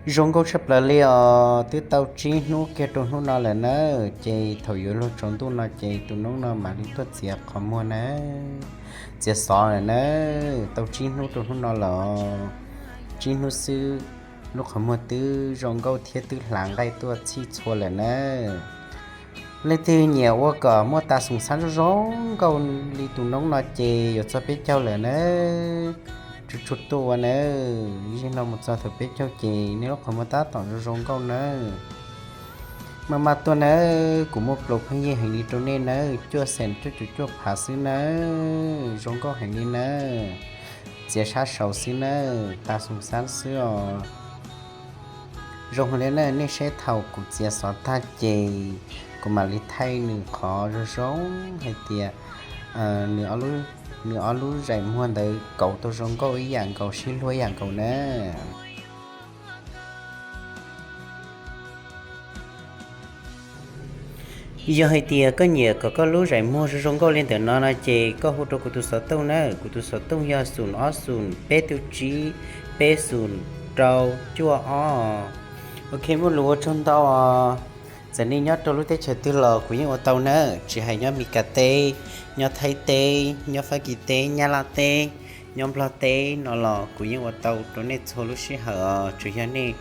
Zoo nkauj tshaj plaws li os, twb tau tsib hnub kiag rau hnub no lawm nawb, ces thaum yuav luag tsaus ntuj no ces tus noob no mam li tuaj txiav qhov muag nawb, txiav xov lawm nawb, tau tsib hnub rau hnub no los tsib hnub xwb, lub qhov muag twb zoo nkauj thiab twb hlav nqaij tuaj txhij txhua lawm nawb. Leej twg nyiam ua kom muaj tas xoom xab zoo zoo nkauj li tus noob no ces yuav txog peb caug lawm nawb, tsuag tsuag tuaj ua nawb, ib zaug no mus txog thaum peb caug ces nej lub qhov muag tab tom zoo zoo nkauj nawb. Maj maj tuaj nawb, kuv muaj plaus pheej yig heev li rau nej nawb, cuaj xees cuaj caum cuaj phav xwb nawb, zoo nkauj heev li nawb, txiav sab saud xwb nawb, tas xoom xab xwb os. Zoo li na, nej saib thaum kuv txiav xov tag ces kuv mam li thaij nws qhov zoo zoo hais tias nws ob lub zaim muag ntawd kauv tau zoo nkauj ib yam nkaus, sib luag ib yam nkaus na. Yog hais tias koj nyiam kom koj lub zaim muag zoo zoo nkauj li ntawm no no ces koj hu rau kuv tus xov tooj na, kuv tus xov tooj yog xoom ob xoom peb tug tsib peb xoom rau cuaj ob. Ok, muaj lus ua tsaug ntau os. Txawm nej nyob rau lub teb chaws twg los kuv yeej ua tau nawb, tsis hais nyob Mes Kas teb, nyob Thaib teb, nyob Fab Kis teb, Nyab Laj teb, nyob Nplog teb no los kuv yeej ua tau rau nej txhua lub sij hawm os, tsuas yog nej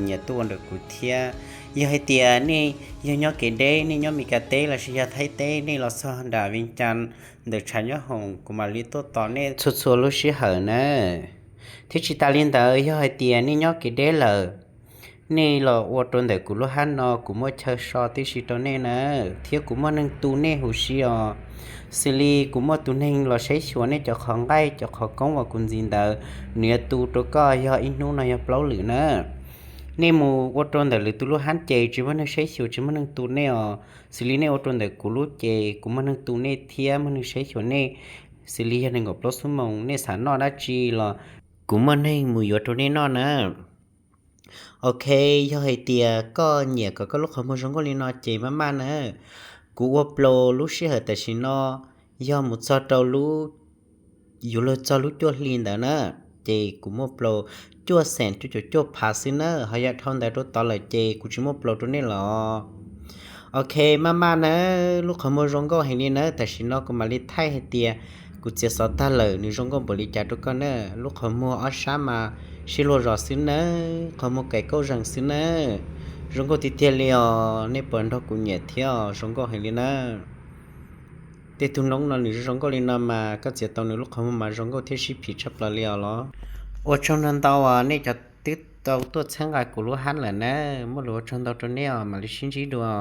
nyiam tuaj ua ntawm kuv thiab. Yog hais tias nej yog nyob kev deb, nej nyob Mes Kas teb lossis yog Thaib teb, nej los txog nram Vias Cas ntawm tshav nyob hoom kuv mam li tuaj tos nej txhua txhua lub sij hawm na. Thiab tsis tas li ntawd, yog hais tias nej nyob kev deb lawm, nej los ua rau ntawm kuv lub hab no, kuv muaj chaw so tib si rau nej na, thiab kuv muaj neeg tu nej huv si os. Xws li kuv muaj tus neeg los saib xyuas nej cov qhov nqaij cov qhov koob uas kuv ntxiv ntawd, nws yuav tu rau koj yog ib hnub no yog plaub lwm na. Nej mus ua rau ntawm lwm tus lub hab ces tsis muaj neeg saib xyuas tsis muaj neeg tu nej os. Xws li nej ua rau ntawm kuv lub ces kuv muaj neeg tu nej thiab muaj neeg saib xyuas nej. Xws li yog nees nkaum plaub xuab moos nej xav noj dab tsi los kuv muaj neeg mus yuav rau nej noj na. Ok, yog hais tias koj nyiam kom koj lub qhov muag zoo nkauj li no ces maj maj na, kuv ua plaus lub sij hawm tam sim no yog mus txog rau lub, yuav luag txog lub cuaj hli ntawd na, ces kuv muaj plaus cuaj xees cuaj caum cuaj phav xwb na, ho yog dhau ntawd rau tod lawm ces kuv tsis muaj plaus rau nej los. Ok, maj maj na, lub qhov muag zoo nkauj heev li na, tam sim no kuv mam li thaij hais tias kuv txiav xov tag lawm nws zoo nkauj npaum li cas rau koj na. Lub qhov muag ob sab mas sib luag zos xwb na, qhov muag kaim kauj zees xwb na, zoo nkauj tiag tiag li os. Nej puas nrog kuv nyiam thiab os, zoo nkauj heev li na. Tej tug noob no nws zoo zoo nkauj li no mas koj txiav tau nws lub qhov muag mas zoo nkauj thiab sib phim tshaj plaws li os los. Ua tsaug ntau ntau os nej cov twb tau tuaj txhawb nqa kuv lub hab lawm na, muaj lus ua tsaug ntau rau nej os, mam li sib ntsib dua.